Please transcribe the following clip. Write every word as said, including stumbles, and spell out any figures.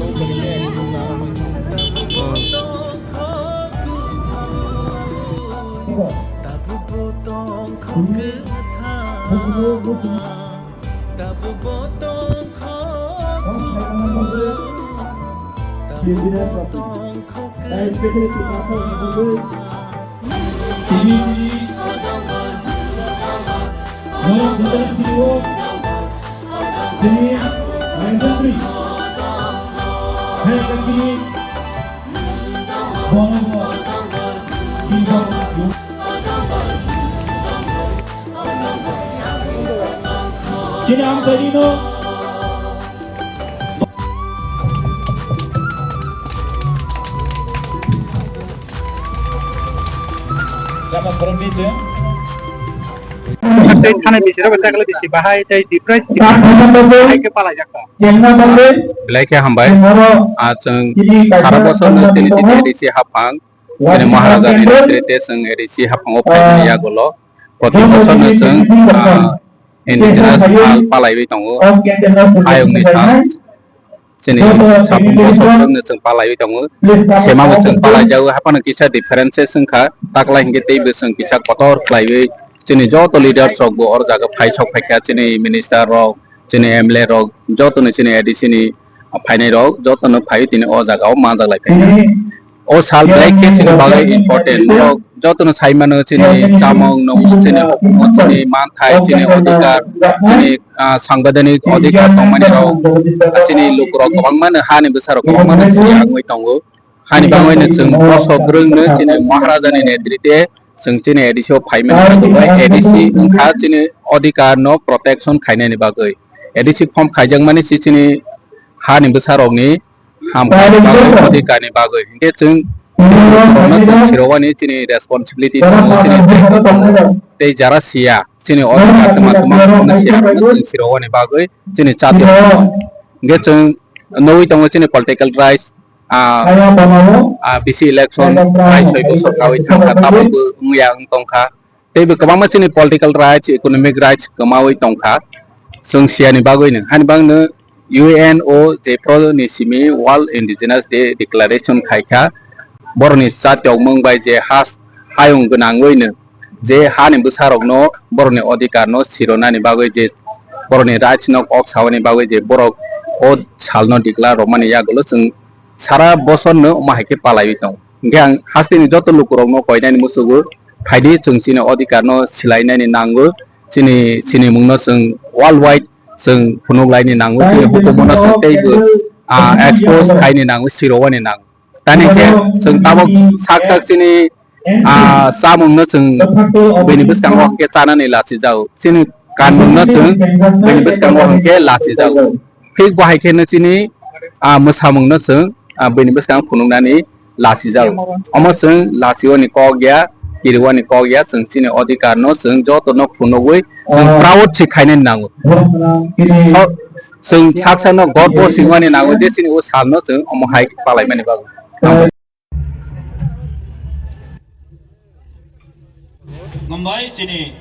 Chini ang tadi no. Tei thani bisiro bai tagle bisi bahai tei deprive hai khe palai jakha. Belai khe hambai. Ah, chwng sara bosor no tini tini A D C haphang, tini Maharaja ni netrite chwng A D C haphang o phaimani yagulo. Proti bosor no chwng, ah, indigenous sal palaiwi tongo. Hayungni sal. Chini sabung bosor no chwng palaiwi tongo. Semabo chwng palaijago. Haphano kisa difference wngkha. Taklai hinkhe teibo chwng kisa kotor khlaiwi chini joto leaders rok bo oro jaga phai sok phaikha. Chini minister rok, chini M L A rok, joto ni chini A D C ni phainai rok, joto no phaiwi tini o jaga o manjak lai phaikha. O sal belai khe chini bagwi important. Norok jotono sai mano chini chamung, nungmung, chini hukumu, chini manthai, chini odhikar, chini, ah, sangbidanik odhikar tongmani rok, chini lukurok kwbangma no, hani bwsarok kwbangma no siya wngwi tongo. Hani bagwi no chwng boso bwrwngno chini Maharaja ni netrite chwng chini A D C o phaimani bagwi, A D C wngkha chini odhikar no protection khainani bagwi. A D C form khaijakmani si chini hani bwsarokni hamkrai bagwi, odhikar ni bagwi. Hinkhe chwng borokno chwng sirowani chini responsibility tongo, chini daityo tongo. Tei jara siya, chini odhikar twma twma rokno siya rokno chwng sirowani bagwi chini chatyo. Hinkhe chwng nugwi tongo chini political rights, ah, ah, bisi election hai soi bosor kawi thangkha, tabukbo wngya wng tongkha. Teibo kwbangma chini political rights, economic rights kwmawi tongkha, chwng siyani bagwino. Hani bagwino U N O jephru ni simi World Indigenous Day Declaration khaikha. Borokni chatyokmung bai je has-, hayung gwnangwino je hani bwsarokno borokni odhikarno sironani bagwi je borokni rights no kok sawi bagwi je borok o salno declare rwmani yagulo chwng sara bosor no omo hai khe palaiwi tongo. Hinkhe ang hasteni joto lukurokno koinani musugo, phaidi chwng chini odhikar no silainani nango, chini, chini mungno chwng world wide chwng phunuk laini nango, chini hukumu no chwng teibo, ah, expose khaini nango, sirowani nango. Tani khe chwng tabuk sak sak chini, ah, chamung no chwng bini bwskango hwnkhe chanani lachijago. Chini kanmung no chwng bini bwskango hwnkhe lachijago. Thik bo hai kheno chini, ah, mwsamung no chwng, ah, bini bwskang phunuknani lachijago. Omo chwng lachioni kok ya, kiriwani kok ya, chwng chini odhikar no chwng joto no phunugwi chwng proud se khainani nango. So, chwng sak sak no gorbo singwani nango je chini o sal no chwng omo hai palaimani bagwi. Hambai chini